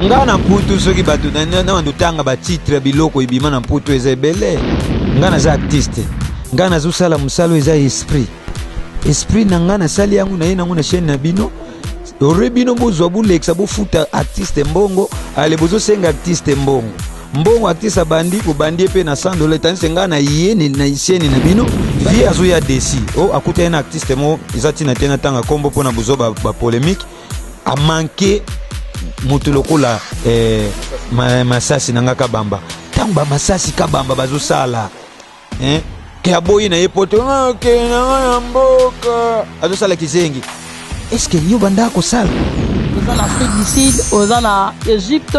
Nga na mputu soki bato na tanga ba titre biloko ebima na mputu eza ebele. Nga naza artiste, nga nazosala mosala eza esprit. Esprit na nga nasali yango na ye nango na chaîne na bino ore bino bozwa bolekisa bofuta artiste mbongo ale bozosenga artiste mbongo mbongo artiste abandi bobandi ye mpe na 100 dollar tandis ngai na ye na chaîne na bino vie azoya desi o oh, akutani na artiste moko eza ntina te natanga nkombo mpo na bozwa bapolémique ba amanke moto lokola eh, masasi na nga kabamba ntango bamasasi kabamba bazosala eh, ke aboyi na ye poto ah, ke na nga na mboka azosala kizengi eske yo banda kosala. Oza na Afrique du Sud, oza na Egypte,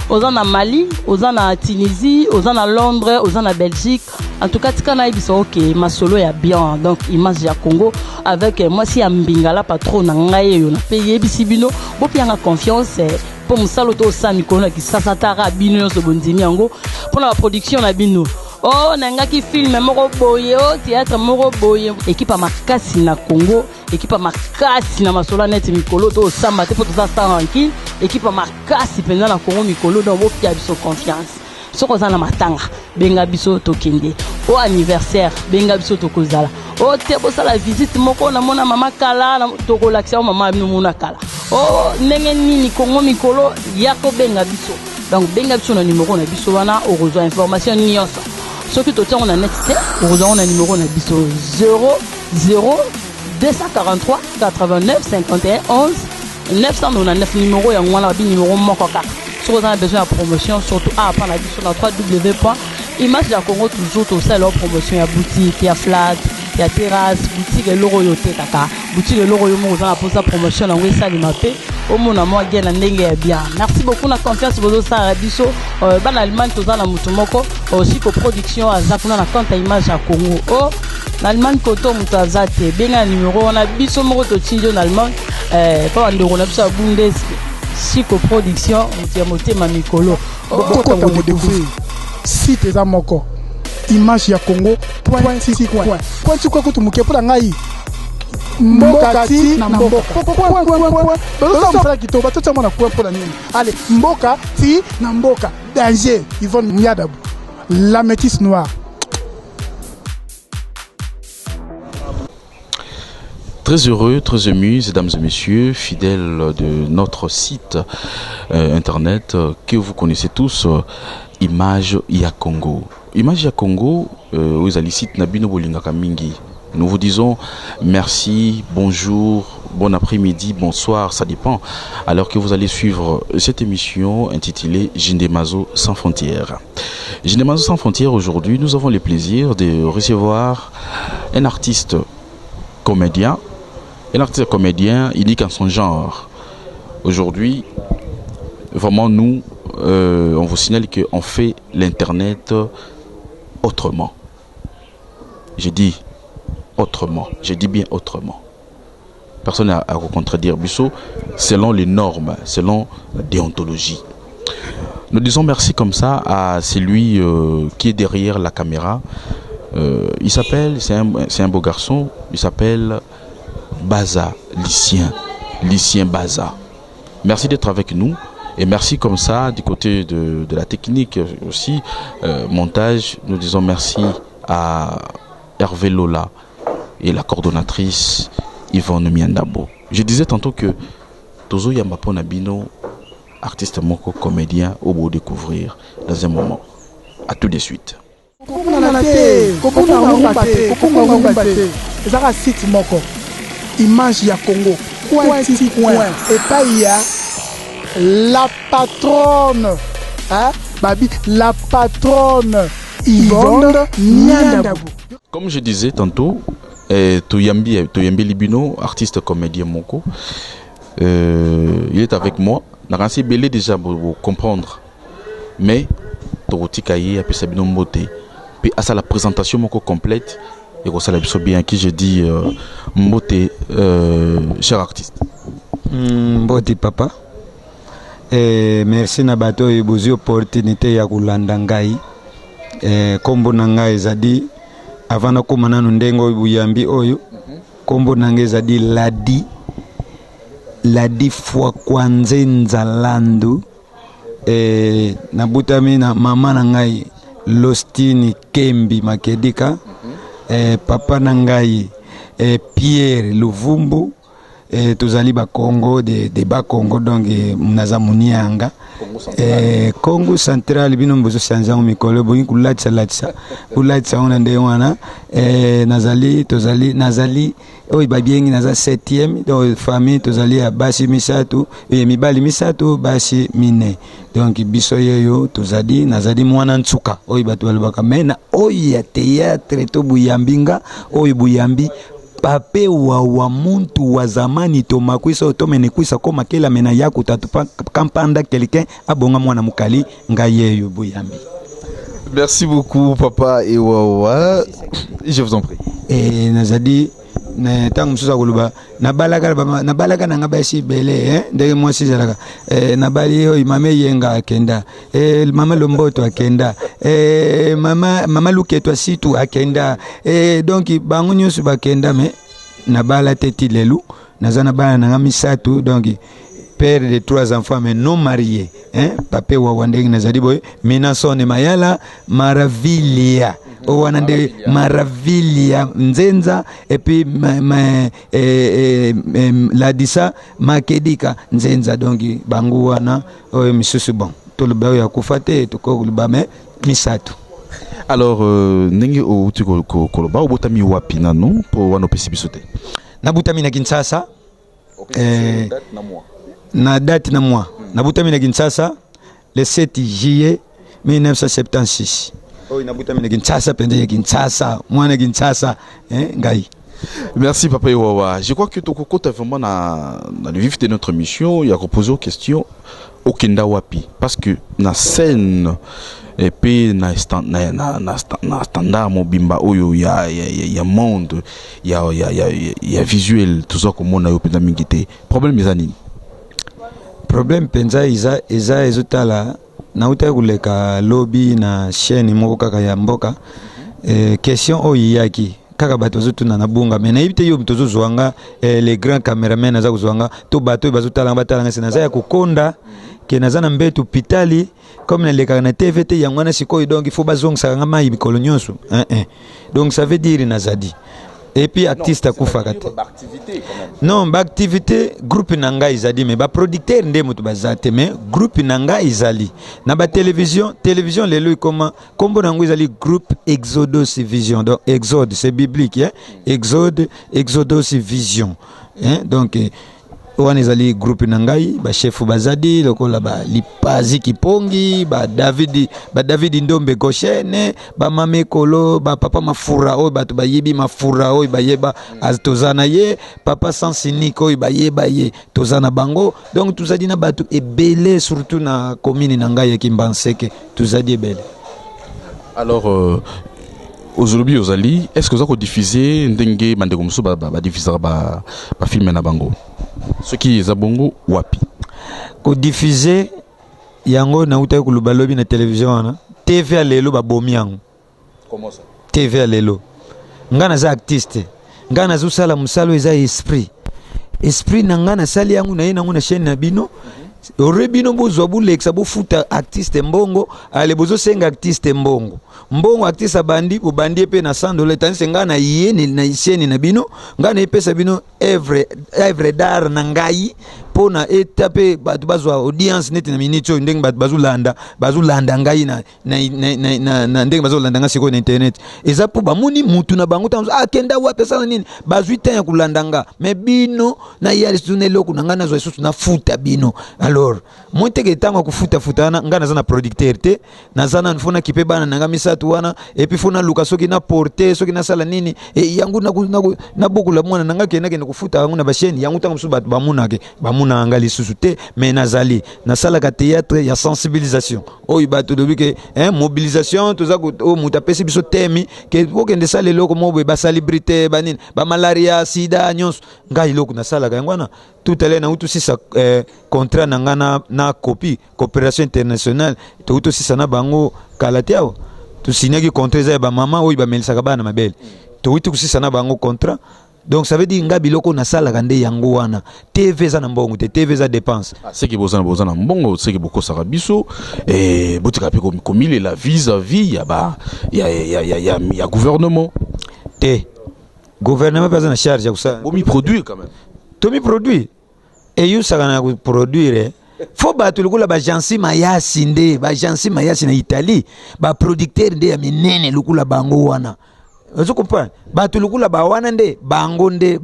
oza na Mali, oza na Tunisie, oza na Londres, oza na Belgique. En tout cas, tika nayebisa oke masolo ya bien, donc image ya Congo avec mwasi ya mbingala patron na ngai oyo na pe yebisi bino bopianga confiance mpo mosala to osala mikolo na kisasa tara bino nyonso bondimi yango mpo na baproduction na bino. Oh, nangaki film moko boye, oh, théâtre moko boye. Ekipe ya makasi na Congo, ekipe ya makasi na masolo neti mikolo to osamba te mpo toza sans rancune. Ekipe ya makasi mpenza na Congo mikolo, donc bopia biso confiance. Soki oza na matanga, benga biso tokende. O anniversaire, benga biso tokozala. O te bosala visite moko namona mama kala, tokolakisa yo mama bino mona kala. O ndenge nini Congo mikolo, ya kobenga biso. Donc benga biso na numéro na biso wana, okozwa information nyonso. Soki totiango na net te, okozwa na numéro na biso 00 243 89 51 11 999 numéro yango wana babi numéro moko kaka. Soki oza na besoin ya promotion, surtout awa mpa na biso na www.image ya Congo, toujours tosala promotion ya boutique, ya flat, ya terrasse, boutique eloko oyo otekaka, boutique eloko oyo moko oza na mposa promotion yango esalema mpe omona mwa gen na ndenge ya bien. Merci beaucoup na confiance bozosala biso. Bana Allemagne toza na motu moko Siko production aza kuna na compte ya image ya Congo. O na Allemagne koto moto aza te, benga na numero wana biso moko totindi yo na Allemagne mpo bandeko na biso ya Bundes. Siko production moto ya motema mikolo. Bokota kodécouvrir site eza moko image ya Congo point ti coin point ti coin kutu moke mpo na ngai mboka ti na mboka point point point bazosala mosala kitoko batotia mwana coin mpo na nini ale mboka ti na mboka danger. Yvonne Miadabu la métisse noire. Très heureux, très ému, mesdames et messieurs, fidèles de notre site internet que vous connaissez tous, Image ya Congo. Image ya Congo, oyo site na bino bolingaka mingi. Nous vous disons merci, bonjour, bon après-midi, bonsoir, ça dépend. Alors que vous allez suivre cette émission intitulée Jindemazo sans frontières. Jindemazo sans frontières, aujourd'hui, nous avons le plaisir de recevoir un artiste comédien, un artiste comédien unique en son genre. Aujourd'hui, vraiment nous, on vous signale qu'on fait l'internet autrement. Je dis autrement, je dis bien autrement. Personne n'a à contredire biso, selon les normes, selon la déontologie. Nous disons merci comme ça à celui qui est derrière la caméra. Il s'appelle, c'est un beau garçon, il s'appelle Baza Lucien, Lucien Baza. Merci d'être avec nous et merci comme ça du côté de la technique aussi, montage, nous disons merci à Hervé Lola et la coordonnatrice Yvonne Miandabo. Je disais tantôt que Tozo Yamba pona bino, artiste moko comédien au beau découvrir dans un moment. À tout de suite. Komonana te, kobunga ngumba te, kokunga ngumba te. Ezaka site moko image ya Congo coin ti coin epai ya la patronne, hein? Babi la patronne Yvonne Miandabu. Comme je disais tantôt, Toyambi Libino, artiste comédien moko, il est avec moi. Nakansi belé déjà pour comprendre. Mais tokotika ye apesa bino mbote pe asala présentation moko complète et kosala biso bien. Qui je dis mbote, cher artiste. Mbote papa. Merci na bato oyo bozwi opportunité ya kolanda ngai. Kombo na ngai ezali, avant nakóma nanu ndenge oyo boyambi oyo, kombo na ngai ezali Ladi Ladi Fwakwanze Nzalandu. Nabutami na mama na ngai Lostini Kembi Makedika. Papa na ngai Pierre Luvumbu. Tozali bakongo de bakongo, donc naza monianga. Congo Central. Bino bozosanza yango mikolo, bolingi kolatisa latisa, kolatisa yango na ndenge wana. Nazali, tozali, nazali oyo babiengi, naza septième. Donc famille tozali ya basi misato, mibali misato, basi mine. Donc biso yeyo tozali, nazali mwana ntsuka oyo bato balobaka. Mais na oyo ya théâtre to buyambi nga oyo buyambi pape wawa muntu wa zamani tomakwisa oyo tomene kwisa koma kelame na ya kutatu kampanda quelqu'un abonga mwana mokali ngai yeyo buyambi. Merci beaucoup, papa Ewawa. Je vous en prie. Nazali na ntango mosusu akoloba nabalaka nabalaka na nga basi ebele, ndenge mwasi ezalaka. Nabali oyo mama Eyenga akenda, mama Lomboto akenda, mama Luketo Asitu akenda, donc bango nyonso bakenda. Mais nabala te ti lelo. Naza na bana na nga misato, donc père de trois enfants mais non marié, hein? Pape Wawa ndenge nazali boye, Minasone Mayala Maravilia oyo wana nde Maravilia Nzenza, et puis Ladisa Makedika Nzenza. Donc bango wana oyo misusu, bon, toloba oyo akufa te, tokoki koloba mais misato. Alors, ndenge outi koloba, obotami wapi nanu, mpo wana opesi biso te? Nabutami na Kinshasa. Na date na mois, nabutami na Kinshasa le 7 juillet 1976. Oyo nabutami na Kinshasa mpenza ya Kinshasa, mwana Kinshasa, ngai. Merci, Papa Iwawa. Je crois que tokokota vraiment dans le vif de notre mission. Il y a reposé aux questions okenda wapi, parce que na scène et puis na standard mobimba oyo ya monde ya visuel, toza komona yo mpenza mingi te. Problème eza nini? Problème mpenza eza ezotala nautaki koleka lobi na chaîne moko kaka ya mboka. Question oyo eyaki kaka, bato bazotuna na bunga, mais nayebi te yo moto ozozwa nga, les grands cameraman aza kozwa nga to bato oyo bazotala nga, batala nga se naza ya kokonda ke naza na mbeto hôpital, comme nalekaka na TV te. Yango wana sikoyo, donc il faut bazongisaka nga mai mikolo nyonso. Donc ça veut dire nazali, et puis artiste akufaka te. Non, baactivité, groupe na ngai ezali, mais baproducteur nde moto baza te. Mais groupe na ngai ezali na batélévision. Télévision lelo ekoma, nkombo na yango ezali groupe Exodus Vision. Donc Exode, c'est biblique, hein? Exode, Exodus Vision, hein? Donc wana ezali groupe na ngai. Bashefu bazali lokola balipazi Kipongi, badavid, badavid Ndombe Goshene, bamama Ekolo, bapapa Mafura oyo bato bayebi, Mafura oyo bayeba, toza na ye, papa Sansinik oyo bayeba ye, toza na bango. Donc tozali na bato ebele, surtout na commune na ngai ya Kimbanseke, tozali ebele. Alors, ozolobi ozali, est ce que oza kodiffuser ndenge bandeko mosusu badiffusaka bafilme na bango? Soki eza bongo, wapi? Kodiffuser yango, nautaki koloba lobi na télévision wana, TV ya lelo babomi yango. TV ya lelo, ngai naza artiste, ngai nazosala mosala oyo eza esprit. Esprit na ngai nasali yango, naye nango na chaîne na bino. Ore bino bozwa, bolekisa, bofuta artiste mbongo. Ale bozosenga artiste mbongo, mbongo artiste abandi, bobandi ye mpe na 100 $, tandis ngai na ye na chaîne na bino, ngai nayepesa bino œuvre d'art na ngai mpo na eta mpe bato bazwa audience neti na minute oyo, ndenge bato bazolanda ngai na ndenge bazolanda ngai sikoyo na internet. Eza mpo bamoni mutu na bango ntango akenda wapi, asala nini, bazwi temps ya kolanda nga. Mais bino naya lisusu na eloko na ngai, nazwa lisusu nafuta bino. Alors moi teke ntango ya kofutafuta wana, ngai naza na producteur te, naza nanu faut nakipe bana na ngai misato wana, et puis faut naluka soki na porte, soki nasala nini. Yango nabokola mwana na ngai, kende kofuta yango na bachaîne yango. Ntango mosusu bato bamonake, bamonaka ngai lisusu te. Mais nazali, nasalaka théâtre ya sensibilisation oyo bato lobi ke, hein, mobilisation. Toza oyo moto apesi biso temi ke okende sala eloko moko boye, basalubrité, banini, bamalaria, sida, nyonso. Ngai eloko nasalaka yango wana. Tout à l'heure nauti osisa contrat na ngai na copie coopération internationale, touti osisa na bango kala te. Awa tosignaki contrat, eza ya bamama oyo bamelisaka bana mabele. Touti kosisa na bango contrat. Donc ça veut dire nga biloko nasalaka nde yango wana. TV eza na mbongo te, TV eza dépense. Ah, seke boza na mbongo, seke bokosaka biso. Eh, botika mpe komilela vis-à-vis ya ba ya gouvernement. Te, gouvernement mpe aza na charge ya kosala. Bomiproduire quand même. Tomiproduire, eyusaka na koproduire. Fo bato lokola bagensi mayasi, nde bagensi mayasi na Italie, baproducteur nde ya minene lokola bango wana. Ozo comprendre? Bato lokola bawana nde bango nde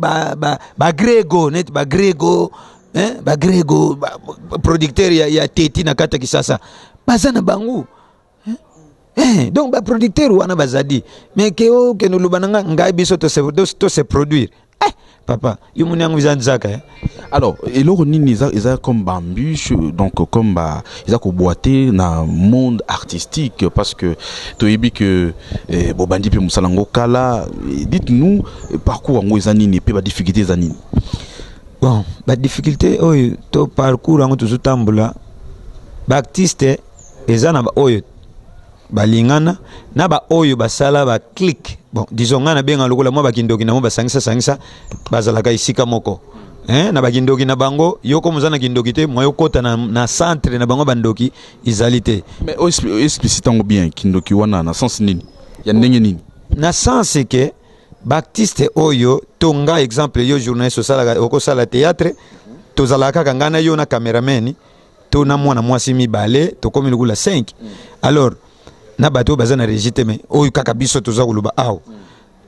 bagrego neti bagrego, hein? Bagrego ba, producteur ya teti na kati ya Kisasa, baza na bango. Eh, donc baproducteur wana bazali, mais ke okende oloba na nga, ngai biso tose produire. Eh, papa, yo moni yango eza nzaka, eh? Alors eloko nini eza comme baembûche, donc comme ba eza koboite na monde artistique? Parce que toyebi que eh, bobandi mpe mosala yango kala. Dites-nous parcours yango eza nini mpe badifficulté eza nini? Bon, badifficulté oyo to parcours yango tozotambola, baartiste eza na baoyo balingana na baoyo basala baclique. Bon, disons ngai nabenga lokola mwa bakindoki na mo basangisa sangisa, bazalaka esika moko, eh, na bakindoki na bango. Yo komo oza na kindoki te, mwa yokota na centre na bango, bandoki ezali te. Mais explicite yango bien, kindoki wana na sens nini, ya ndenge nini? Na sens ke baartiste oyo to nga, exemple yo journaliste osalaka, okosala théâtre, tozalaka kaka ngai na yo na cameraman to na mwana mwasi mibale, tokomi lokola 5. Alors na bato oyo baza na régie te, mais oyo kaka biso toza koloba awa,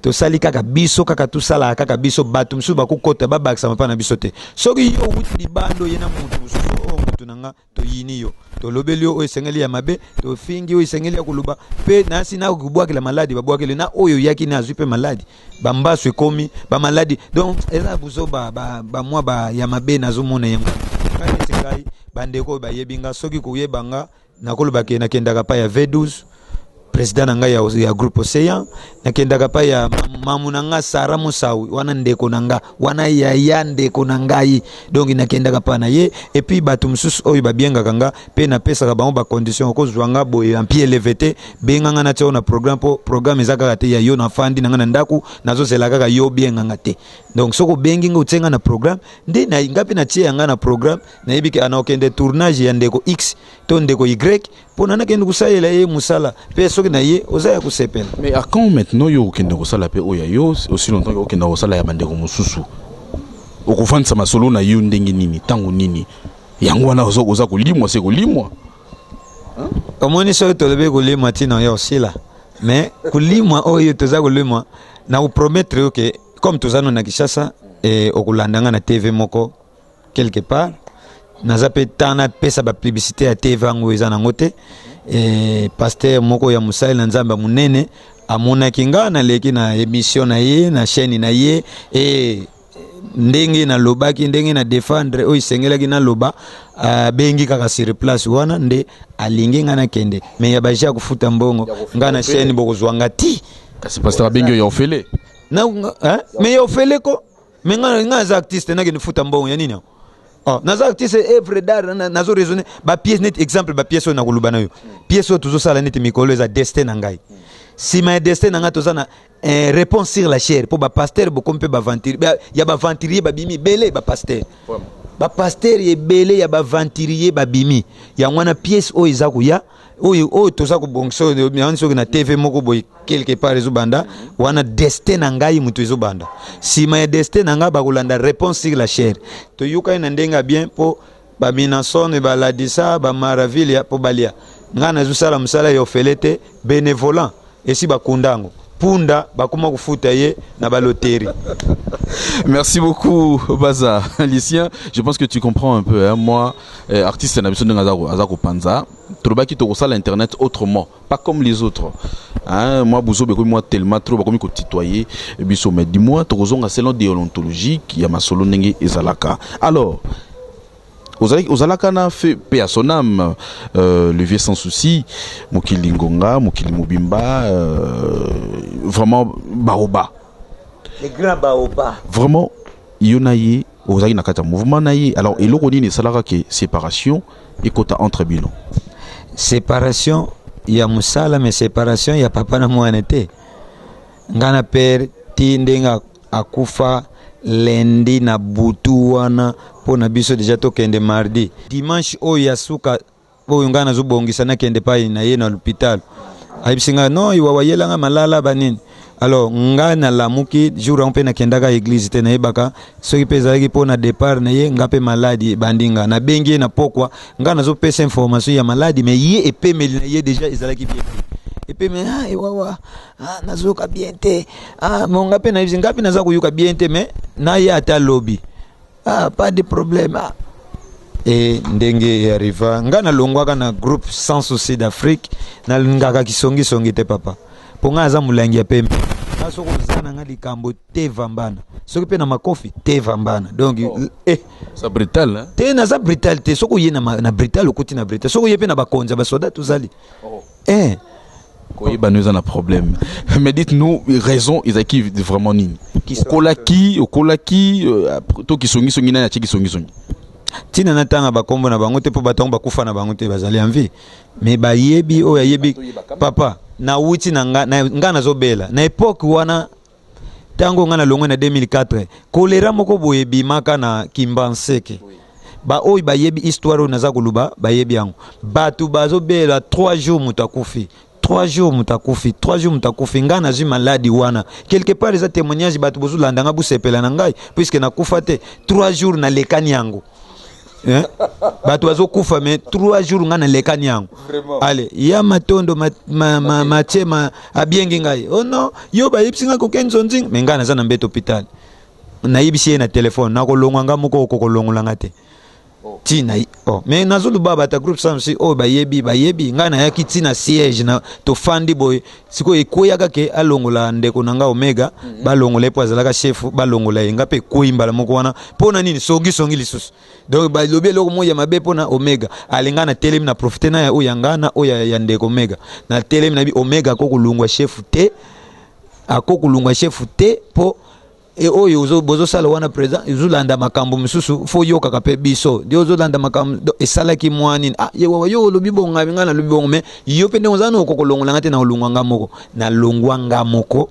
tosali kaka biso, kaka tosalaka kaka biso. Bato mosusu bakokota babakisama mpa na biso te. Soki yo owuti libanda, oye na motu mosusu, oyo motu na nga, toyini yo, tolobeli yo oyo esengeli ya mabe, tofingi oyo esengeli ya koloba, mpe nasi na kobwakela maladi, babwakeli na oyo oyaki na azwi mpe maladi, bambaso ekomi bamaladi. Donc eza buzo bamwa ba, ya mabe. Nazomona yango ngai neti ngai, bandeko oyo bayebi nga, soki koyeba nga, nakoloba ke nakendaka pa ya V12, président na ngai ya groupe Océan. Nakendaka pa ya mamu na nga Sara Mosawi wana, ndeko na nga wana, yaya ndeko na ngai. Donc nakendaka pa na ye. Et puis bato mosusu oyo babiengaka nga mpe, napesaka bango bacondition: okozwa nga boye en pied levé te, benga nga natia oyo na programme, mpo programme eza kaka te ya yo nafandi na nga na ndako, nazozela kaka yo obienga nga te. Donc soki obengi nga, otie nga na programme, nde nga mpe natie ya nga na programme. Nayebi ke ana okende tournage ya ndeko X to ndeko Y mpo na nakende kosalela ye mosala, mpe soki na ye oza ya kosepela. Mais à quand maintenant yo okende kosala mpe oyo ya yo? Aussi longtemps que okende kosala ya bandeko mosusu, okofandisa masolo na yo ndenge nini, ntango nini? Yango wana oza kolimwa se kolimwa. Omoni, soki tolobi kolimwa, ntina ya osila. Mais kolimwa oyo toza kolimwa, na kopromettre yo ke comme toza no na Kinshasa, okolanda nga na TV moko quelque part. Naza mpe ntan napesa bapublicité ya TV yango, eza nango te. Pasteur moko ya mosali na Nzambe ya monene amonaki nga, naleki na émission na ye na chaîne na ye. Ndenge nalobaki, ndenge na défendre oyo esengelaki naloba, abengi kaka sur place wana nde alingi nga nakende. Mais ya baje ya kofuta mbongo, nga na chaîne bokozwa nga ti. Kasi pasteur abengi oyo ya ofele. Na, hein? Mais ya ofele ko, mais nga naza artiste, nakende futa mbongo ya nini awa? Oh, naza artiste, œuvre d'art, nazo raisonner bapièce neti exemple bapièce oyo nakoloba na yo, pièce oyo tozosala neti mikolo eza destin na ngai. Nsima ya destin na ngai, toza na réponse sur la chaire, mpo bapasteur bokomi mpe ya baaventurier babimi ebele, bapasteur ebele ya baaventurier babimi. Yango wana pièce oyo eza koya, oyo toza kobongisa oyo, yango soki na TV moko boye quelque part ezobanda wana, destin na ngai moto ezobanda. Nsima ya destin na ngai, bakolanda réponse sur la chaire. Toyokani na ndenge ya bien, mpo baminasone baladisa bamaraville mpo balia. Ngai nazosala mosala ya ofele te, bénévolant. Esi bakunda yango, punda bakoma kofuta ye na baloterie. Merci beaucoup, Baza. Lucien, je pense que tu comprends un peu. Hein? Moi, artiste, na biso ndenge aza kopanza. Tolobaki tokosala internet autrement, pas comme les autres. Hein? Moi, buzo bekomi moi tellement trop bakomi kotitoyer biso. Mais dis-moi, tokozonga selon déontologique ya masolo ndenge ezalaka. Alors, ozalaka na fait, paix à son âme, le vieux Sans Souci, mokili ngonga, mokili mobimba, vraiment baoba. Le grand baoba. Vraiment yo na ye ozalaki na kati ya mouvement na ye. Alors eloko nini esalaka ke séparation ekota entre bino? Séparation ya mosala, mais séparation ya papa na mwana te. Nga na père ti ndenge Akufa lundi na butu wana mpo na biso deja tokende mardi. Dimanche oyo ya suka oyo ngai nazobongisa nakende epai na ye na l'hôpital, ayebisi ngai non, Iwawa yelanga malala banini. Alors ngai nalamuki jour yango mpe nakendaka église te. Nayebaka soki mpe ezalaki mpo na départ na ye. Nga mpe maladi ebandi nga, nabengi ye na pokwa. Ngai nazopesa information ya maladi, mais ye epemeli na ye déjà ezalaki bien te. Epemeli, ah, Ewawa, ah, nazoyoka bien te. Ah, mo nga mpe nayebisi, nga mpe naza koyoka bien te, mais naye ata lobi. Ah, pas de problème. Ah. E ndenge earriva, nga nalongwaka na groupe Sans Souci d'Afrique. Nalingaka kisongisongi te, papa, mpo ngai aza molangi ya pembe. Nga soki oza na nga likambo te, vambana. Soki mpe na makofi te, vambana. Donc oh. Eh. Ça brutal, hein? Te, naza brutal te. Soki oye na brutal, okuti na brutal. Soki oye mpe na bakonzi ya basoda, tozali oh. Eh. Koyeba no eza na problème, mais dites-nous raison ezalaki vraiment nini? Okolaki, okolaki to kisongisongi? Nani atie kisongisongi? Ntina natanga bakombo na bango te, mpo bato yango bakufa na bango te, bazali en vie, mais bayebi oyo ayebi. Papa, nawuti na nga, nga nazobela na époque wana. Ntango nga nalongwe na 2004, kolera moko boye ebimaka na Kimbanseke. Baoyo bayebi histoire oyo naza koloba bayebi yango. Bato bazobela 3 jours, moto akufi 3 jours, moto akufi 3 jours, moto akufi. Ngai nazwi maladi wana quelque part, eza témoignage. Bato bozolanda nga, bosepela na ngai puisque nakufa te. 3 jours nalekani yango, eh? Bato bazokufa, mais 3 jours ngai nalekani yango. Ale ya matondo matie ma, abiengi ngai: oh non, yo bayebisi ngai koke nzonzinga, mais ngai naza na mbeto hôpital. Nayebisi ye na telefone: nakolongwa nga moko, okokolongola nga te. Ntina oh, mais nazoloba bato ya groupe Samsi oyo bayebi, bayebi ngai. Nayaki ntina siège na tofandi boye. Sikoyo ekweyaka ke alongola ndeko na nga Omega. Balongola ye mpo azalaka chef, balongola ye. Nga mpe ekweyi mbala moko wana. Mpo na nini? Songisongi lisusu. Donc balobi eloko moko ya mabe mpo na Omega. Ale, ngai natelemi, na profite na ya oyo ya nga na oyo ya ndeko Omega. Natelemi, nayebi Omega akokolongwa chef te, akokolongwa chef te, mpo e oyo bozosala wana, président ezolanda makambo mosusu, fo yokaka mpe biso nde ozolanda makambo esalaki mwa nini. Ah, ye wawa, yo olobi bongo, ngai nalobi bongo, mais yo mpe ndenge oza na okokolongola nga te. Na olongwa nga moko, nalongwa nga moko.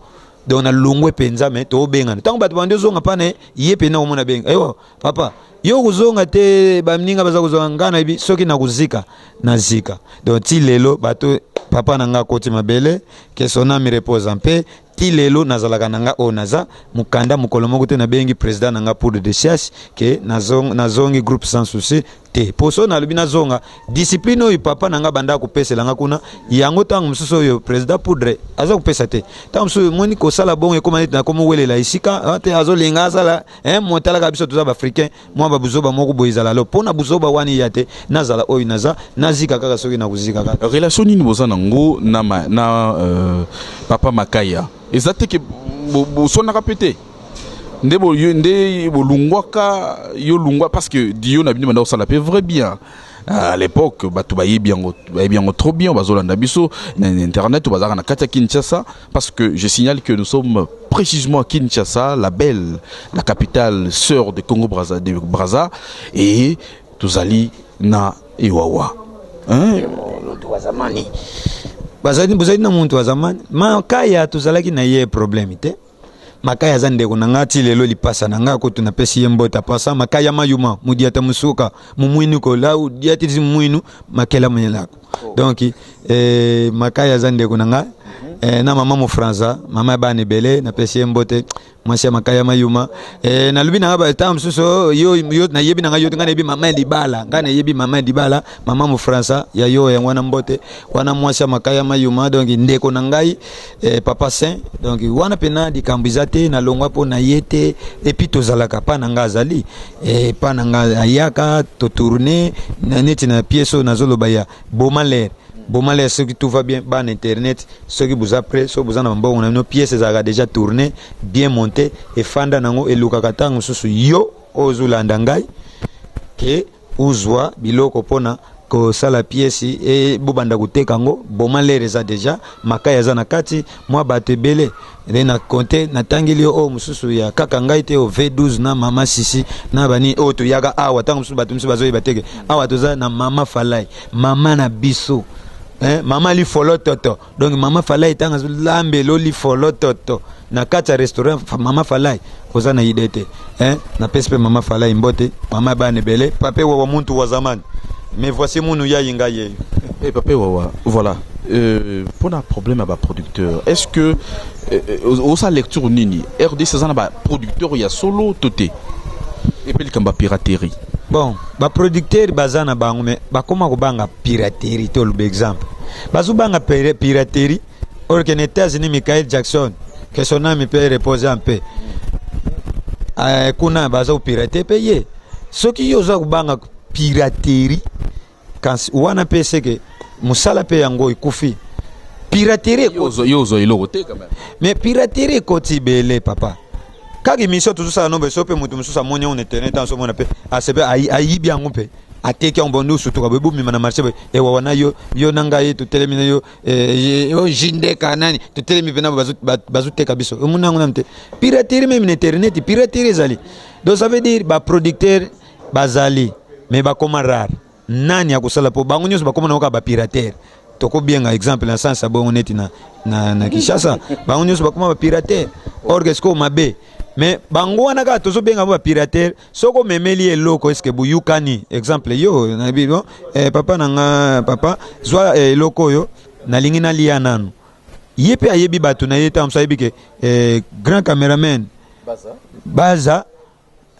Donc nalongwe mpenza, mais tobengana. Ntango bato bandi ozonga mpa na ye mpenza, omona benga: ewa papa, yo kozonga te, baninga baza kozonga. Ngai nayebi soki nakozika, nazika. Donc ti lelo bato, papa na nga akoti mabele, que son âme repose en paix. Ti lelo nazalaka na nga oyo naza mokanda. Mokolo moko te nabengi président na nga Poudre de Chasse ke nazongi groupe Sans Souci te. Po so nalobi nazonga, discipline oyo papa na nga banda kopesela nga kuna, yango ntango mosusu oyo président Poudre aza kopesa te. Ntango mosusu moni kosala bongo, ekóma neti nakomi welela esika te. Azolinga asala motalaka biso toza baafricain, mwa babuzoba moko boye ezala. Lo mpo na buzoba wana eya te, nazala oyo naza, nazika kaka soki nakozika kaka. Relation nini boza nango na papa Makaya? Eza te ke boswanaka mpe te nde nde bolungwaka, yo lungwa, parce que dio na bino banda kosala mpe vrai bien à l'époque. Bato bayebi yango, bayebi yango trop bien. Bazolanda biso na internet, bazalaka na kati ya Kinshasa, parce que je signale que nous sommes précisément à Kinshasa, la belle, la capitale sœur de Congo Brazza, de Brazza, et tozali na Ewawa, hein? Moto wa zamani bazali, bozali na muntu wa zamani Makaya, tozalaki na ye problème te. Makaya aza ndeko na nga ti lelo, lipasa na nga kutu napesi ye mbote. Pasa Makaya mayuma mudiata musuka mumwinu ko la udiatisi mumwinu makela mwenyelako. Donc Makaya aza ndeko na nga, na mama mofransa, mama ya bana ebele, napesi ye mbote, mwasi ya Makaya mayuma. Nalobi na nga batango mosusu yo nayebi na nga yo te, ngai nayebi mama ya libala, ngai nayebi mama ya libala, mama mofransa ya yo. Yango wana mbote wana, mwasi ya Makaya mayuma. Donc ndeko na ngai, papa saint. Donc wana mpena likambo eza te, nalongwa mpo na ye te. Et puis tozalaka pa na nga, azali pa na nga, ayaka totourne neti na pièce oyo nazoloba ya Boma Lere. Boma Lere, soki tout va bien, bana internet, soki boza prêt, soki boza na bambongo na bino, pièce ezalaka déjà tourné, bien monté, efanda nango. Elukaka ntango mosusu yo oyo ozolanda ngai ke ozwa biloko mpona kosala pièce e bobanda koteka yango. Boma Lere eza déjà, Makaya aza na kati, mwa bato ebele nde na konte natangeli yo. Oyo mosusu ya kaka ngai te, o V12 na mama Sisi na bani oyo toyaka awa. Ntango mosusu bato mosusu bazoyeba teke awa toza na mama Falai, mama na biso. Hein, mama lifolo toto. Donc mama Falai tanga lambelo lifolo toto. Na kati ya restaurant mama Falai oza na idée te. Hein, na pesi pe mama Falai mbote, mama bana ebele, pape wawa muntu wa zamani. Mais voici munu ya yinga yeyo. Eh, Papa Wawa, voilà. Pour un problème à producteur, est-ce que osa lecture nini RDC eza na ba producteur ya solo to te? Et puis likambo ya piraterie. Bon, ba producteur baza na bango, mais bakoma kobanga piraterie. Toloba exemple, bazobanga piraterie, or que na États-Unis, Michael Jackson, que son âme peut reposer en paix, kuna baza kopirate mpe ye. Soki yo oza kobanga piraterie, kasi wana mpe seke mosala mpe yango ekufi. Piraterie Yo ozwa eloko te quand même. Mais piraterie ekoti ebele, papa. Kaka émission tozosala no beso mpe moto mosusu amoni yango na internet, azomona mpe asepe, ayibi yango mpe ateki yango. Bondi osutuka boye, bomema na marché boye, ewawa na yo, yo na ngai totelemi na yo, yo jindeka nani, totelemi mpe na bazoteka biso. Omoni yango nanu te. Piraterie, même na internet piraterie ezali. Donc ça veut dire baproducteur bazali, mais bakoma rare. Nani akosala mpo bango nyonso bakoma na kaka bapirater? Tokobenga exemple na sens ya bongo neti na Kinshasa, bango nyonso bakoma bapirater, or que sikoyo mabe. Mais bango wana kaka tozobenga bango bapirater. Soki omemeli eloko, eske boyukani? Exemple, yo nayebi bon, papa na nga, papa zwa eloko oyo nalingi nalia nanu. Ye mpe ayebi bato na ye. Ntango mosusu ayebi ke grand cameraman baza,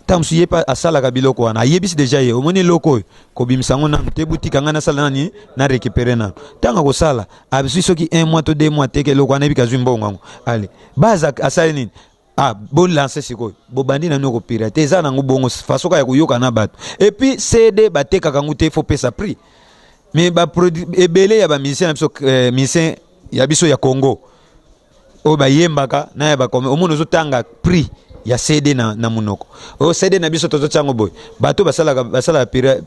ntango mosusu ye mpe asalaka biloko wana, ayebisi deja ye: omoni eloko oyo, kobimisa yango nanu te, butika ngai nasala nani, na récupérer nanu. Ntango akosala, azwi soki un mois to 2 mois, teke eloko wana, ayebi azwi mbongo yango. Ale baza asali nini? Ah, bolance sikoyo, bobandi nani okopirate. Eza nango bongo, façon kaka ya koyoka na bato. Et puis CD batekaka yango te, faut pesa prix. Mais baproduit ebele ya bamusicien na biso, musicien ya biso ya Congo oyo bayembaka na ya bakome, omoni ozotanga prix ya CD na monoko oyo CD na biso tozotia yango boye. Bato basalaka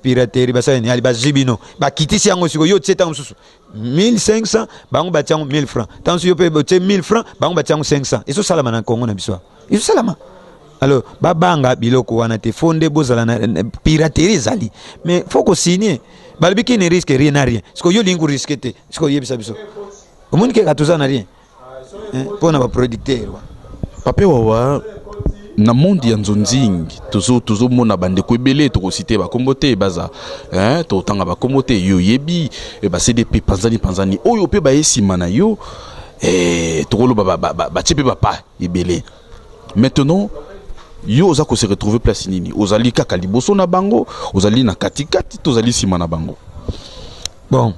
piraterie, basala nini? Ali bazwi bino, bakitisi yango. Sikoyo yo otie ntango mosusu 1500, bango batia yango 1000 francs. Ntango mosusu yo mpe otie 1000 francs, bango batia yango 500. Ezosalama na Congo na biso awa, ezosalama. Alors babanga biloko wana te. Faut nde bozala na piraterie ezali, mais faut kosigne. Balobi qui ne risque rien n'a rien. Sikoyo yo olingi korisquer te. Sikoyo oyebisa biso, omoni keka toza na rien mpo na baproducteur. Pape Wawa, na monde ya nzonzing tozomona bandeko ebele, tokosite bakombo te, baza, hein, totanga bakombo te. Yo yebi baCD panzani panzani oyo mpe baye nsima na yo, tokoloba batie mpe bapa ebele. Maintenant yo oza kose retrouver place nini? Ozali kaka liboso na bango, ozali na katikati, to ozali nsima na bango? Bon,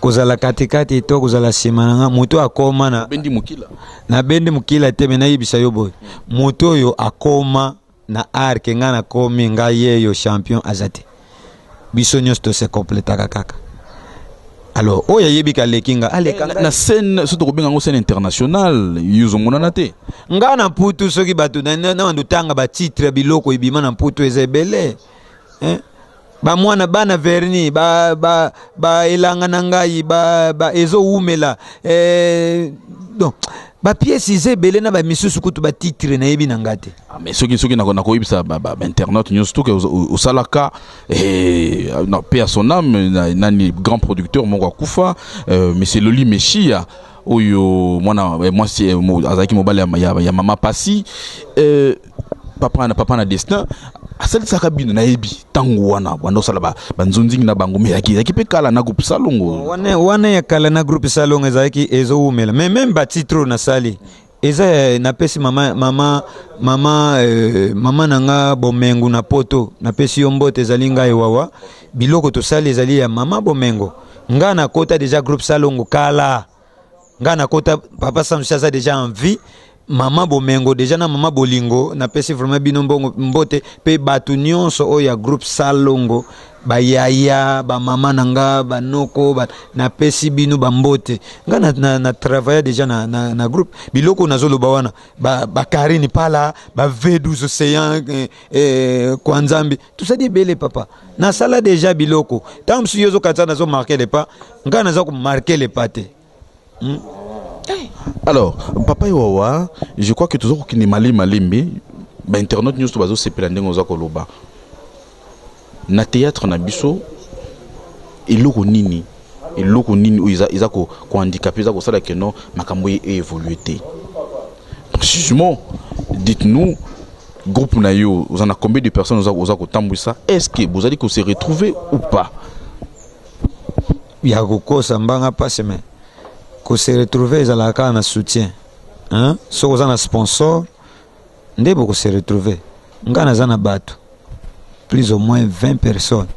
kozala katikati to kozala nsima na nga, moto akoma na Bendi mokila. Nabendi mokila te. Me nayebisa yo boye, moto oyo akoma na arke, ngai nakomi, ngai yeyo champion aza te. Biso nyonso tose complétaka kaka. Alors oyo ayebi kaleki nga, aleka. Na scène, so tokobenga yango scène internationale, yo ozomonana te. Nga na mputu, soki bato na bando tanga batitre ya biloko ebima na mputu, eza ebele, hein? Bamwana bana verni ba, ba, ba elanga na ngai ba ezowumela, donc bapièce eza ebele na bamisusu kutu batitre nayebi na nga te. Ah, mais soki nakoyebisa bainternet nyonso toke osalaka, non, paix à son âme, nani, grand producteur moko akufa, monsieur Loli Meshia, oyo mwana mwasi, azalaki mobali ya mama Pasi, papa na Destin, asalisaka bino. Nayebi ntango wana banda osala banzonzingi na bango, mais ezalaki mpe kala na groupe Salongo. Wana ya kala na groupe Salongo ezalaki ezowumela. Mais même batitre oyo nasali eza, napesi mama na nga Bomengo na Poto, napesi yo mbote. Ezali ngai Wawa. Biloko tosali ezali ya mama Bomengo. Nga nakota déjà groupe Salongo kala. Nga nakota, papa Samsi aza déjà en vie, mama Bomengo déjà na mama Bolingo. Napesi vraiment bino mbongo mbote mpe bato nyonso oyo ya groupe Salongo, bayaya, bamama na nga, banoko napesi bino bambote. Nga na travailla déjà na groupe. Biloko nazoloba wana, bakarine ba pala, ba V12 océan, kwa Nzambe, tosali ebele, papa. Nasala déjà biloko. Ntango mosusu yo ozokatisa, nazomarquer le pas. Nga naza komarquer le pas te. Alors Papa Wawa, je crois que toza kokende malembe malembe. Bainternet nyonso bazosepela ndenge oza koloba na théâtre na biso. Eloko nini? Eloko nini oyo eza eza ko ko handicaper, eza kosala que non makambo e évoluer te? Précisément, dites-nous, groupe na yo oza na combien de personnes oza oza kotambwisa? Est-ce que bozali ko se retrouver ou pas? Ya kokosa mbanga mpasi, mais kose retrouver ezalaka kaka na soutien, hein? Soki oza na sponsor nde bokose retrouver. Ngai naza na bato plus ou moins 20 personnes.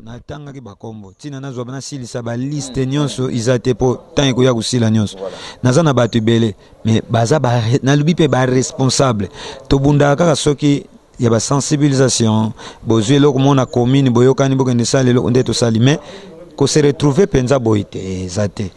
Natangaki bakombo, ntina nazwa nasilisa baliste nyonso eza te, mpo ntango ekoya kosila nyonso. Naza na bato ebele, mais baza nalobi mpe baresponsable. Tobundaka kaka soki ya basensibilisation, bozwi eloko moko na commune, boyokani, bokende sala eloko nde tosali. Mais kose retrouver mpenza boye te, eza te.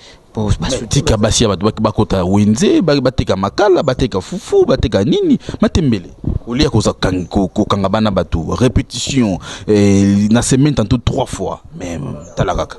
Tika basi ya bato bakota wenze, bateka makala, bateka fufu, bateka nini, matembele, olia koza kokanga bana bato. Répétition na semaine tantôt trois fois, mais tala kaka.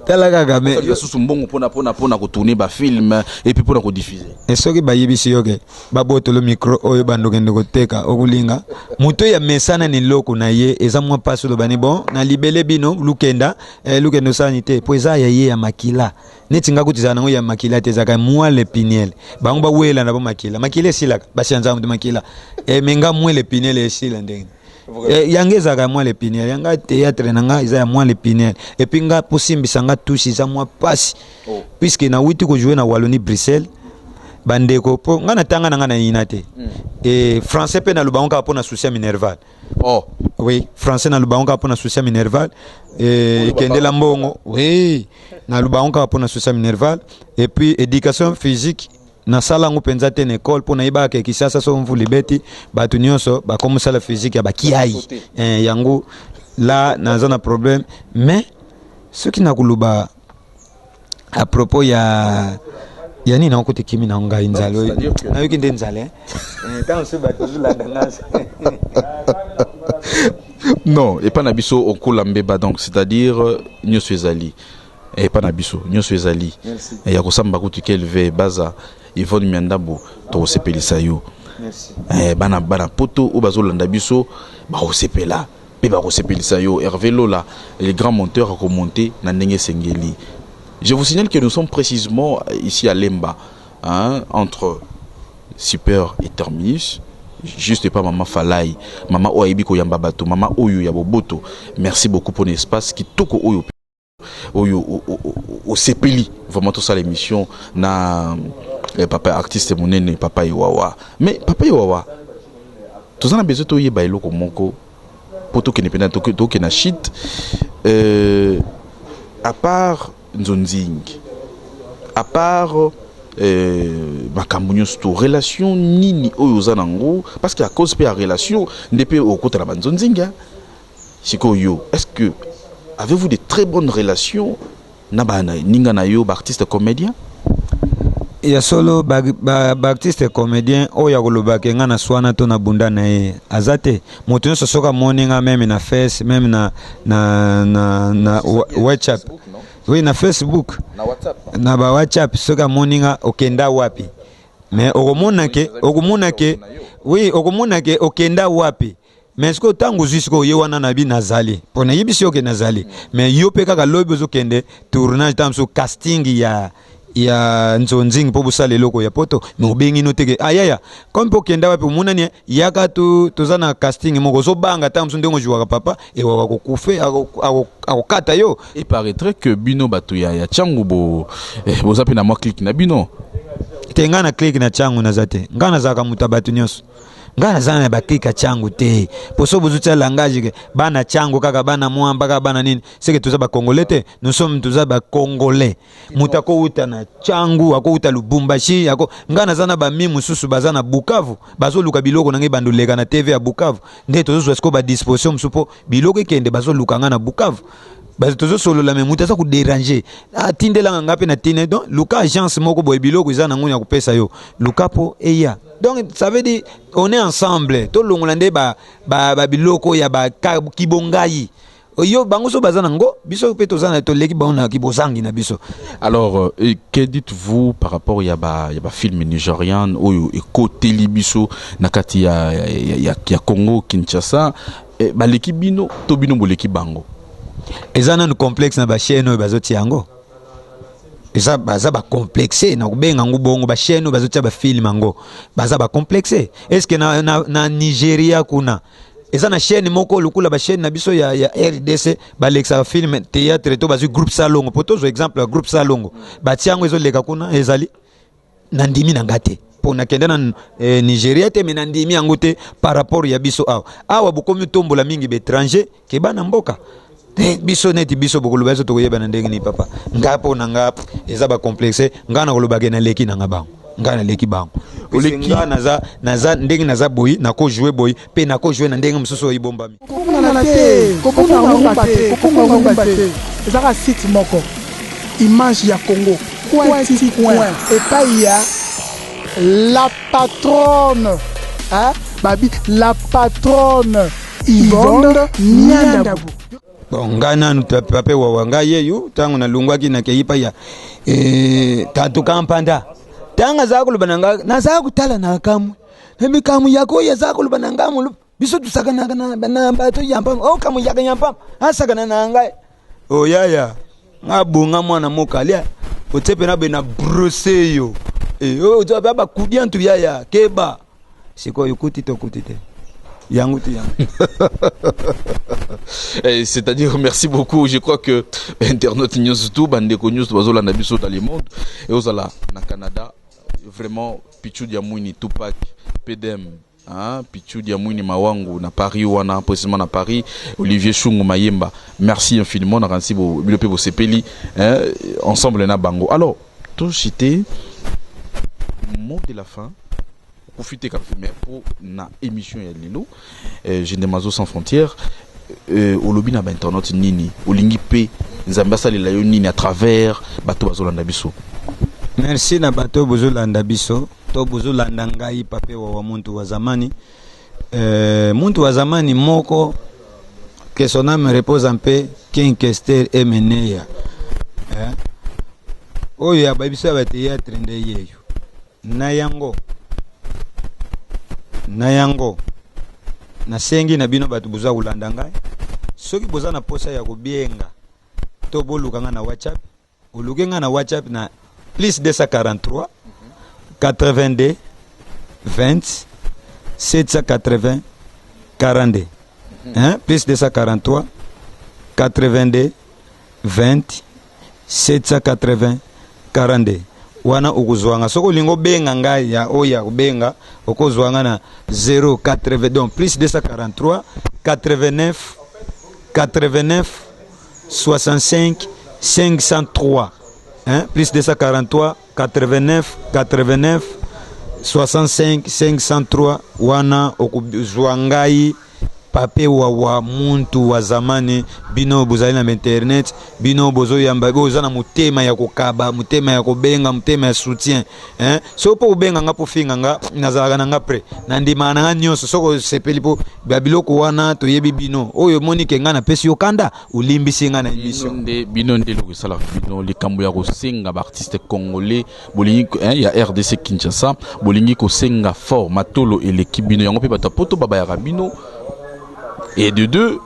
Tala kaka, mais lisusu mbongo mpona kotourner bafilm et puis mpona kodiffuser. E soki bayebisi yo ke babotolo micro oyo, bandokende koteka, okolinga? Moto ya mesana na eloko na ye eza mwa mpasi. Oloba ni bon na libele bino lukenda, lukenda osalani te, mpo eza ya ye ya makila. Neti nga kutu ezala nango ya makila te, ezalaka moelle épinière. Bango bawela na bo makila, makila esilaka, basi ya nzambe makila, mais nga moelle épinière esila ndenge? Yango ezalaka ya moelle épinière. Yanga théâtre na nga eza ya moelle épinière. Et puis nga posimbisa nga touche eza mwa pasi, puisque nawuti kojouer na Wallonie Bruxelles, bandeko, mpo nga natanga na nga na yina te. E français mpe naloba ngo kaka mpo na souci ya minerval. Oui, français naloba ngo kaka mpo na souci ya minerval. Ekendela mbongo, oui, naloba ngo kaka mpo na souci ya minerval. Et puis éducation physique nasala yango mpenza te na ekole, mpo nayebaka Kinshasa so mvula ebeti, bato nyonso bakomosala physique ya bakiai. Yango la naza na problème. Mais soki nakoloba à propos ya nini, nakokuta ekimi na ngai nzala oyo. Nayoki nde nzala, ntango soki bato ozolanda nga. Non, epa na biso okola mbeba, donc c'est-à-dire nyonso ezali epa na biso, nyonso ezali ya kosamba. Kutu kelve baza Yvonne Miandabo, tokosepelisa yo. Bana bana poto oyo bazolanda biso bakosepela mpe bakosepelisa yo. Hervé Lola, le grand monteur, akomonte na ndenge esengeli. Je vous signale que nous sommes précisément ici à Lemba, hein, entre Super et Terminus, juste pas mama Falai, mama oyo ayebi koyamba bato, mama oyo ya boboto. Merci beaucoup pour l'espace kitoko oyo oyo osepeli vraiment tosala émission na papa artiste monene, papa Ewawa. Mais papa Ewawa, toza na besoin toyeba eloko moko mpo tokende mpena tokende na shit. À part nzonzing, à part makambo nyonso to relation nini oyo oza nango? Parce que à cause mpe ya relation nde mpe okota na banzonzinga. Sikoyo, est ce que avez-vous de très bonnes relations na baninga na yo baartiste comédien? Ya solo, baartiste ba comédien oyo ya kolobaka nga na swana to na bunda na ye aza te. Moto nyonso soki amoni nga, même na face, même na WhatsApp, oui, na Facebook, na WhatsApp, na ba WhatsApp, soki amoni nga, okenda wapi? Mais okomona ke, okomona ke, oui, okomona ke okenda wapi. Mais sikoyo ntango ozwi sikoyo ye wana na bi nazali mpo nayebisi yo ke nazali, mais yo mpe kaka lobi ozokende tournage, ntango mosusu casting ya nzonzingi mpo bosala eloko ya poto, mais obengi no teke ayaya comme mpo okenda wapi, omonani, yaka toza na casting moko, ozobanga ntango mosusu ndenge ozwaka papa Ewawa kokufe, akokata yo. Il paraîtrait que bino bato ya Tshangu bo boza mpe na mwa clique na bino. Te, ngai na clique na Tshangu naza te. Ngai nazalaka moto ya bato nyonso. Ngai naza na baclique ya Tshangu te, po so bozotia langage ke bana Tshangu kaka, bana Mwamba kaka, bana nini, seke toza bacongolais te. Nous sommes, toza bacongolais. Moto akowuta na Tshangu, akowuta Lubumbashi, ako ngai naza na bami mosusu baza na Bukavu, bazoluka biloko na ngai bandoleka na TV ya Bukavu. Nde tozozwa sikoyo badisposition mosusu mpo biloko ekende. Bazoluka ngai na Bukavu, tozosolola, mais moto aza kodéranger, atindelanga nga mpe na tine. Donc luka agence moko boye, biloko eza nango ya kopesa yo, luka mpo eya. Donc ça veut dire on est ensemble. Tolongola nde babiloko ya kibongai yo. Bango so baza nango, biso mpe toza na, toleki bango na kibozangi na biso. Alors que dites-vous par rapport ya ba film nigérian oyo ekoteli biso na kati ya Congo Kinshasa? Baleki bino to bino boleki bango? Eza nanu complexe na bachaîne oyo bazotia yango. Eza baza bacomplexe na kobenga yango bongo. Bachaîne oyo bazotia bafilm yango baza bacomplexe. Est ce que na Nigeria kuna eza na chaîne moko lokola bachaîne na biso ya RDC balekisaka film théâtre, to bazwi groupe Salongo, po tozwa exemple ya groupe Salongo, batia yango ezoleka kuna? Ezali nandimi na nga te, mpo nakende na Nigeria te, me nandimi yango te par rapport ya biso awa. Awa bokomi tombola mingi baétranger ke bana mboka. Biso neti biso bokoloba biso tokoyeba na ndenge nini? Papa, nga mpo na nga eza bacomplexe. Nga na kolobake naleki na nga bango, nga naleki bango. Nga naza ndenge naza boyi, nakojouer boyi mpe nakojouer na ndenge mosusu oyo ebombami. Kobungana te, kobunga ngumba te, kobunga ngumba te. Ezaka site moko, Image ya Congo coin ti coin, epai ya la patronne, hein? Babi la patronne Yvonne Niandabu. Bon, ngai nanu pape wawa, ngai yeyu ntango nalongwaki nakei pa ya tatu Kampanda. Ntango azala koloba na ngai, nazala kotala na kamwe na mikambo yako oyo aza koloba na ngai. Molo biso tusakanaka na bato yampamba o kamwe yaka yampamba asakana na ngai. Oyaya nga bonga mwana mokalia otie pena be na brose yo bakudi antu yaya keba. Sikoyo okuti te, okuti te, yango te yango. C'est-à-dire, merci beaucoup. Je crois que internaute nyonso tout, bandeko nyonso bazolanda biso dans le monde et ozala na Canada, vraiment Pichu Diamwini, Tupac PDM, hein, Pichu Diamwini Mawangu na Paris wana, précisément na Paris, Olivier Chungu Mayemba, merci infiniment na ransi bo bilo pe bosepeli, hein, ensemble na bango. Alors tout cité, mot de la fin, profiter quand même pour na émission ya lelo Génémazo sans frontières. Olobi na bainternaute nini? Olingi mpe Nzambe asalela yo nini à travers bato bazolanda biso? Merci na bato oyo bozolanda biso to bozolanda ngai, pape wawa, muntu wa zamani, muntu wa zamani moko, que son âme repose en paix, King Kester Emeneya, oyo ya babiso ya bathéâtre nde yeyo na yango. Na yango nasengi na bino bato boza kolanda ngai, soki boza na posa ya kobienga to boluka ngai na WhatsApp, oluki ngai na WhatsApp na plus 243 82 20 780 42, hein? Plus 243 82 20 780 42 wana okozwanga. Soki olingi obenga ngai ya oyo ya kobenga, okozwa nga na 080, donc plus 243 89 89 65 503, hein? Plus 243 89 89 65 503 wana okozwa ngai, pape wawa, muntu wa zamani. Bino bozali na internet, bino bozoyamba, boza na motema ya kokaba, motema ya kobenga, motema ya soutien, hein? Soki mpo kobenga nga mpo finga nga, nazalaka na nga prêt, nandimaka na nga nyonso. Soki osepeli mpo babiloko wana, toyebi bino oyo omoni ke nga napesi yo kanda, olimbisi nga na émission. Nde bino nde eloko esalaka bino likambo ya kosenga baartiste congolais, bolingi, hein, ya RDC Kinshasa, bolingi kosenga fort, matolo eleki bino. Yango mpe bato ya poto babayaka bino. Et de deux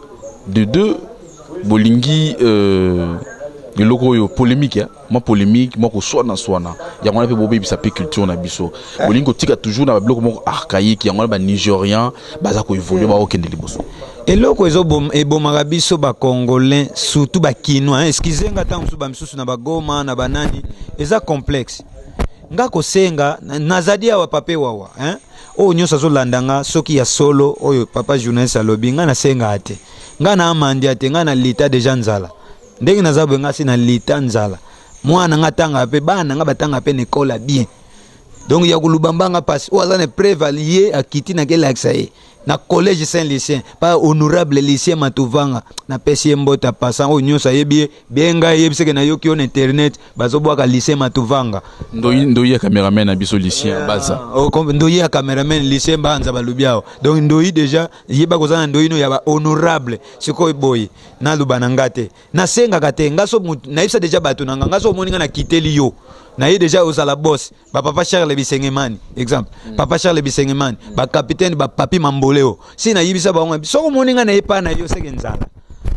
bolingi eloko oyo polémique, hein? Mwa polémique, mwa koswana-swana, yango wana mpe bobebisa mpe culture na biso. Bolingi kotika toujours na babiloko moko archaïque. Yango wana banigérien baza koévoluer, bakokende liboso. Eloko ebomaka biso bacongolais, surtout bakinois, excuse nga, ntango mosusu bamisusu na bagoma na banani, eza complexe. Nga kosenga nazali awa, pape wawa, hein? Oyo nyonso azolanda nga, soki ya solo oyo papa journaliste alobi, nga nasengaka te, nga na amandia te, nga na lita deja nzala. Ndenge naza boye, nga si na lita nzala. Mwana nga atangaka mpe, bana nga batangaka mpe na ekole ya bien. Donc ya koluba mbanga mpasi oyo aza na preuve, ye akiti nakelakisa ye na collège Saint Lucien pa honorable Lucien Matuvanga. Napesi ye mbote passant. Oyo nyonso ayebi ye, benga, ayebiseke nayoki yo na internet bazobwaka Lucien Matuvanga. Ndoi, ndoi ya cameraman na biso Lucien Baza. Oh, ndoi ya cameraman Lucien Banza balobi awa. Donc ndoi déjà yeba koza na ndoi no ya bahonorable. Sikoyo boye naloba na nga te, nasengaka te. Nga so nayebisa deja bato na nga, nga so omoni nga nakiteli yo, naye deja ozala boss, bapapa Charles Bisengemani, exemple, papa Charles Bisengemani, bacapitaine, bapapi Mamboleo, si nayibisa bango, soki omoni nga na ye pa na yo, seke nzala.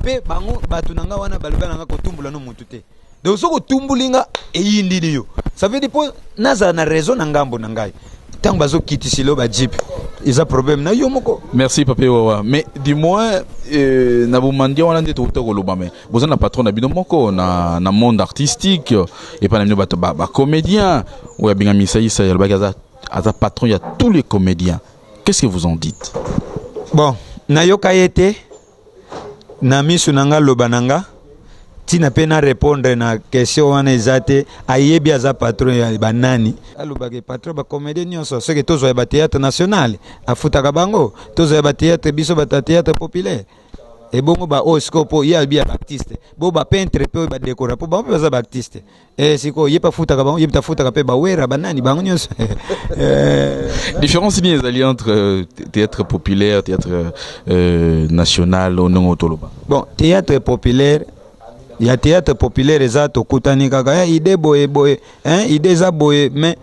Mpe bango bato na nga wana baloba na nga kotumbola no motu te. Donc soki otumbuli nga, eyindili yo. Ça veut dire mpo nazala na raison na ngambo na ngai, ntango bazokitisila yo bajeep, eza problème na yo moko. Merci, Pape Wawa. Mais dis-moi, na bomandia wana nde touta koloba, mais boza na patron na bino moko na monde artistique epai na bino, bato bacomédien oyo abengami Isaisa, alobaki aza patron ya tous les comédiens. Qu'est-ce que vous en dites? Bon, nayoka ye te na miso na nga. Loba na nga, ntina mpe na répondre na question wana eza te. Ayebi aza patron ya banani? Alobaka patron bacomédien nyonso. Soki tozwa ya bathéâtre national, afutaka bango. Tozwa ya bathéâtre, biso bato ya théâtre populaire, ebongo baoyo sikoyo, mpo ye abi ya baartiste bo bapeintre mpe oyo badécorer, mpo bango mpe baza baartiste. Sikoyo ye mpe afutaka bango, ye mpe afutaka mpe bawera, banani, bango nyonso. Différence nini ezali entre théâtre populaire, théâtre national, ndenge toloba? Bon, théâtre populaire, ya théâtre populaire eza tokutani kaka, idée boye boye, hein, idée eza boye. Mais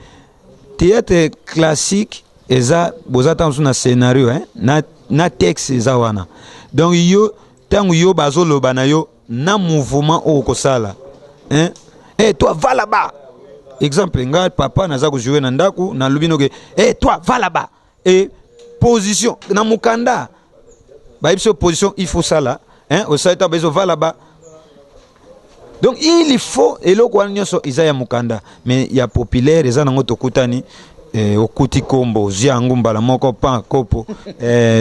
théâtre classique eza boza ntango mosusu na scénario, hein, na texte eza wana. Donc yo, ntango yo bazoloba na yo na mouvement oyo okosala, hein? Hey, toi, va là-bas. Exemple, nga papa naza kojouer na ndako, nalobi noke: "Hey, toi, va là-bas." E position na mokanda bayebi so position il faut sala, hein? Osali ntango bayebi so va là-bas. Donc il faut eloko wana nyonso eza ya mokanda. Mais ya populaire eza nango tokutani, okuti kombo, ozwi yango mbala moko pan kopo.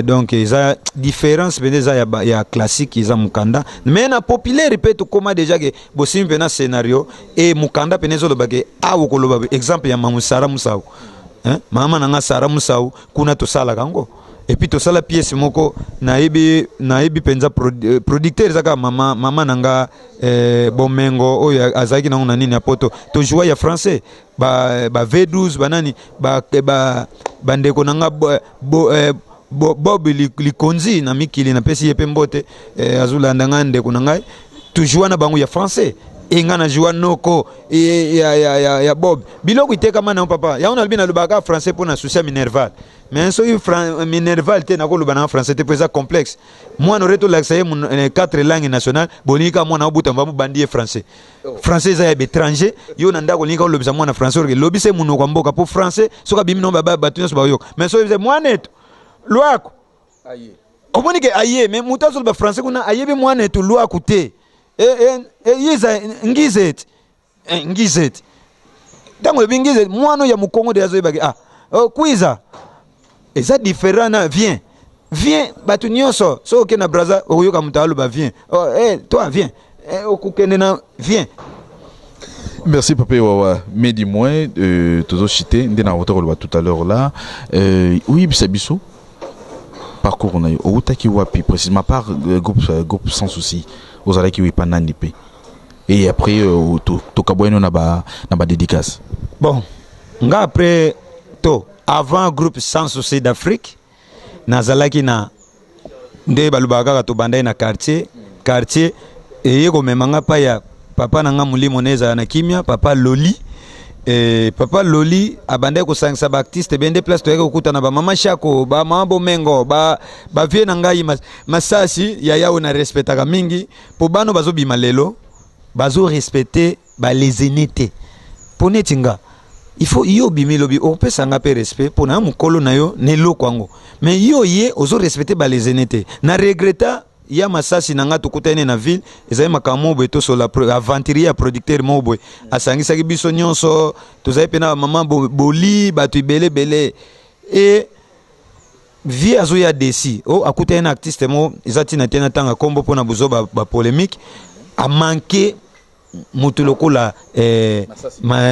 Donc eza différence mpenza eza ya classique eza mokanda, mais na populaire mpe tokóma déjà ke bosimbi mpe na scénario e mokanda pene ezoloba ke awa okoloba. Exemple ya mamu Sara Musau, hein? Mama na nga Sara Musau, kuna tosalaka yango. Et puis tosala pièce moko, nayebi mpenza producteur eza kaka mama na nga, Bomengo oyo azalaki nango na nini ya poto. Tojua ya français, ba V12, banani, bandeko na nga Bob Likonzi na mikili, napesi ye mpe mbote, azolanda ngai, ndeko na ngai. Tojua na bango ya français e nga najua noko ya Bob. Biloko itekama nango papa yango. Nalobi, nalobaka français mpo na souci ya minerval. Mais soki minerval te, nakoloba nanga français te, mpo eza complexe. Mwana ore tolakisa ye quatre langue nationale. Bolingi kaka mwana obuta mba bandi ye français. Français eza ya baétranger. Yo na ndako olingi kaka olobisa mwana français, orke lobisa ye monoko ya mboka, mpo français soki abimi no, bato nyonso bayoka. Mais soki mwana etu lwako, omoni ke aye, mais moto azoloba français kuna ayebi mwana etu lwaku te. Yiza ngize eti, ngize eti. Ntango olobi ngize, mwana oyo ya mokongo de azoyebaki ah, oh, kwiza eza différent na viens. Viens, bato nyonso, soki okende na Braza, okoyoka moto aloba "viens". Oh, toi, viens. Okokende na viens. Merci, Papa Wawa. Mais dis-moi, tozo chité, nde na koloba tout à l'heure là. Oui, bisa biso. Parcours na yo, outaki wapi précisément par groupe Sans Souci? Ozalaki wi pa nani pe? Et après to kabweno na ba dédicace. Bon, nga après to avant groupe Sans Souci d'Afrique, nazalaki na nde balobaka kaka tobandaki na quartier. Quartier eye komema nga pa ya papa na nga, molimo na ezala na kimia, papa Loli. Papa Loli abandaki kosangisa baartiste bende place toyaki kokutana, bamama Shako, bamama Bomengo, bavie na ngai Masasi, yaya oyo na respectaka mingi, mpo bano bazobima lelo bazorespecte balezene te. Mpo neti nga, il faut yo obimi lobi, opesa nga mpe respect mpo na yo mokolo na yo na eloko yango. Mais yo ye ozorespecte balezene te. Na regreta ya Masasi na nga, tokutani na ville, ezali makambo moko boye, tosola aventurier ya producteur moko boye asangisaki biso nyonso. Tozali mpe na bamama Boli, bato ebele ebele. E vie azoya desi o akutani na artiste moko, eza ntina te na ntanga nkombo mpona bozwa bapolémique. Amanke moto lokola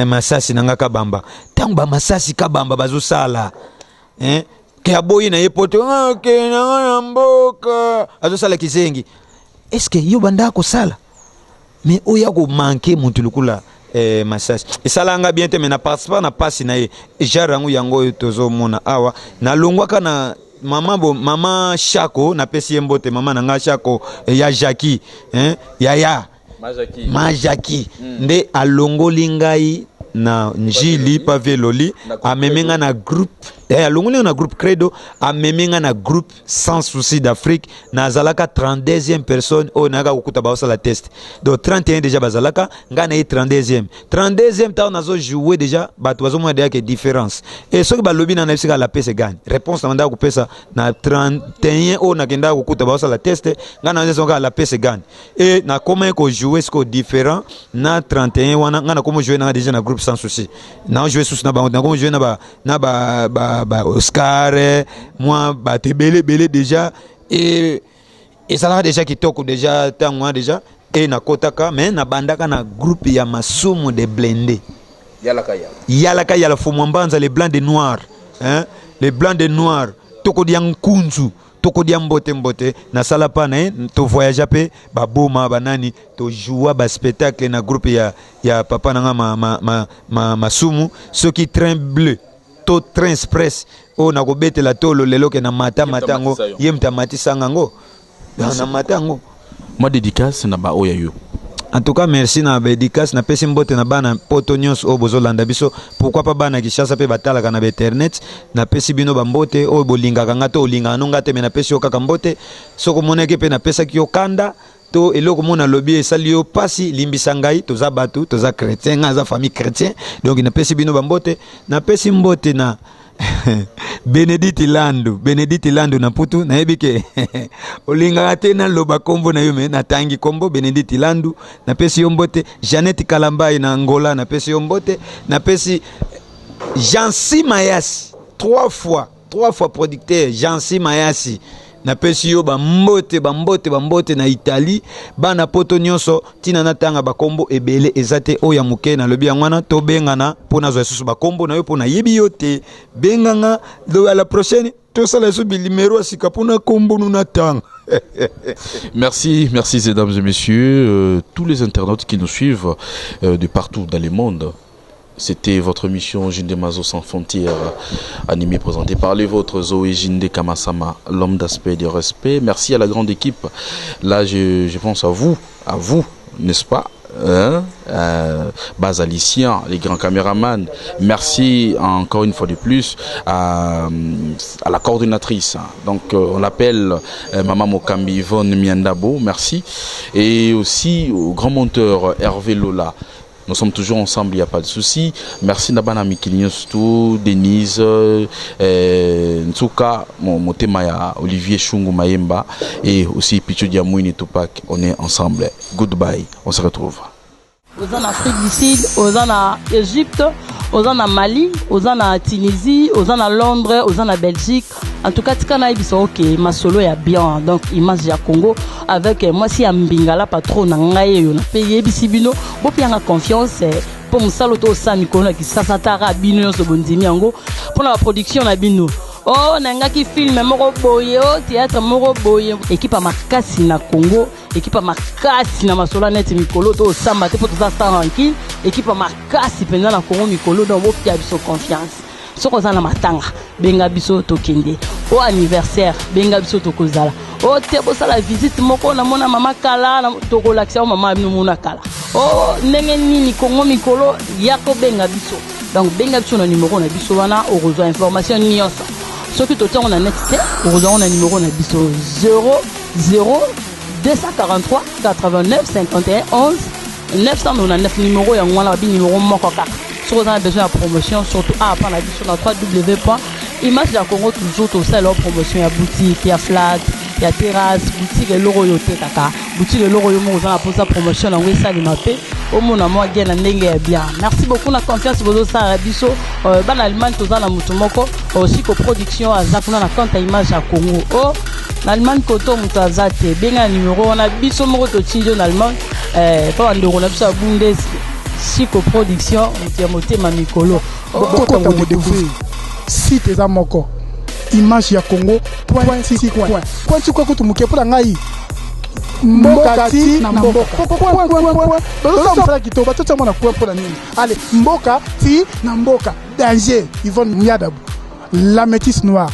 Masasi na nga Kabamba. Ntango bamasasi Kabamba bazosala, eh, ke aboyi na ye po te akendanga na mboka, azosala kizengi. Est-ce yo bandaka kosala? Mais oyo akomanke motu lokola Masasi, esalanga bien te. Mais na participa na mpasi na ye, genre yango oyo tozomona awa. Nalongwaka na mama bo, mama Shako, napesi ye mbote, mama na nga Shako, ya Jaki, eh, yaya ma Jaki. Nde alongoli ngai na Njili pa Veloli, amemi ngai na groupe. Eh, alongoli nga na groupe Credo, amemi nga na groupe Sans Souci d'Afrique. Nazalaka 32e personne oyo nayaka kokuta baosala test. Donc 31 déjà bazalaka, nga naye 32e. 32e ntango nazo jouer déjà, bato bazomona déjà ke différence. Et soki balobi na nayebisi kaka la paix se gagne. Réponse na bandaka kopesa na 31 oyo nakendaka kokuta baosala test, nga na kaka la paix se gagne. Et nakomaki kojouer sikoyo différent na 31 wana, nga nakomi jouer nanga déjà na groupe Sans Souci. Na jouer susu na bango, nakomi jouer na ba Oscar, mwa bato ebele ebele déjà. E ezalaka déjà kitoko déjà ntango wana déjà. E nakotaka, mais nabandaka na groupe ya Masumu de Blende. Yalaka yala. Yalaka yala, Fomwa Mbanza, les blancs de noir, hein? Les blancs de noir, tokodia nkunzu, tokodia mbote mbote. Nasala pa na ye, tovoyagea mpe baboma banani, tojoua baspectacle na groupe ya papa na nga ma, Masumu. Soki Train Bleu to Train Express oyo nakobetela tolo lelo ke na mata mata yango, ye moto amatisanga yango na mata yango. Mwa dédicace na baoyo ya yo. En tout cas, merci na badédicace. Napesi mbote na bana Poto nyonso oyo bozolanda biso, pourquoi pas bana Kinshasa mpe batalaka na bainternet. Napesi bino bambote oyo bolingaka nga to olingaka no nga te, me napesi yo kaka mbote. Soki omonaki mpe napesaki yo kanda to eloko moko nalobi esali yo pasi, limbisa ngai. Toza bato, toza chrétien, ngai aza famille chrétien. Donc napesi bino bambote. Napesi mbote na Benedite Landu, Benedite Landu na Mputu. Nayebi ke olingaka te naloba nkombo na yo, me natangi nkombo Benedite Landu, napesi yo mbote. Jeannette Kalambai na Angola, napesi yo mbote. Napesi Jansi Mayasi, trois fois, trois fois producteur Jansi Mayasi, napesi yo bambote, bambote, bambote na Italie. Bana Poto nyonso, ntina natanga bakombo ebele eza te. Oyo ya moke nalobi yango wana. Tobengana mpo nazwa lisusu bakombo na yo, mpo nayebi yo te. Benganga à la prochaine, tosala lisusu binuméro ya sika mpona kombo nu natanga. Merci, merci mesdames et messieurs, tous les internautes qui nous suivent de partout dans le monde. C'était votre émission Jinde Mazo sans frontières, animée, présentée par les vôtres, Zoé Jinde Kamasama, l'homme d'aspect et de respect. Merci à la grande équipe. Là, je pense à vous, n'est-ce pas, hein, Basalicien, les grands caméramans. Merci encore une fois de plus à la coordonnatrice. Donc, on l'appelle Maman Mokambi Yvonne Miandabo. Merci. Et aussi au grand monteur Hervé Lola. Nous sommes toujours ensemble, il n'y a pas de souci. Merci na bana mikili surtout Denise, Ntsuka, motema ya Olivier Chungu Mayemba et aussi Pichu Diamouini Tupac. On est ensemble. Goodbye. On se retrouve. Oza na Afrique du Sud, oza na Égypte, oza na Mali, oza na Tunisie, oza na Londres, oza na Belgique, en tout cas tika nayebisa oke masolo ya bien. Donc Image ya Congo avec mwasi ya Mbingala, patron na ngai oyo nape yebisi bino, bopianga confiance mpo mosala to osala mikolo na Kisasa taka bino nyonso bondimi yango mpona baproduction na bino. O oh, nangaki film moko boye, o théâtre moko boye, équipe ya makasi na Congo, équipe ya makasi na masolo neti mikolo to osamba te mpo toza tranquille. Équipe ya makasi mpenza na Congo mikolo. Donc bopia biso confiance. Soki oza na matanga, benga biso tokende. O anniversaire, benga biso tokozala. O te bosala visite moko, namona mama kala, tokolakisa o mama bino mona kala. O ndenge nini Kongo mikolo ya kobenga biso. Donc benga biso na numero na biso wana, okozwa information nyonso. Soki totiango na net te, okozwa ngo na numero na biso 00 243 89 51 11 999. Numéro yango wana, babi numéro moko kaka. Soki oza na besoin ya promotion, surtout awa mpa na biso na 3W Image ya Congo, toujours tosala promotion ya boutique, ya flat, ya terrasse, boutique, eloko oyo otekaka, boutique, eloko oyo moko oza na mposa promotion yango esalema mpe omona mwa bien na ndenge ya bien. Merci beaucoup na confiance bozosala biso. Bana Allemagne, toza na motu moko Osiko Production, aza kuna na compte ya Image ya Congo. O na Allemagne koto moto aza te, benga na numero wana, biso moko totindi yo na Allemagne mpo bandeko na biso ya Bundes. Siko Production, moto ya motema mikolo. Bokota kodécouvrir site eza moko, Image ya Congo point ti point, point ti point kutu moke mpo na ngai, mboka ti na mboka, point point point. Bazosala mosala kitoko, batotia mwana point mpo na nini? Ale mboka ti na mboka, danger. Yvonne Miadabu, la métisse noire.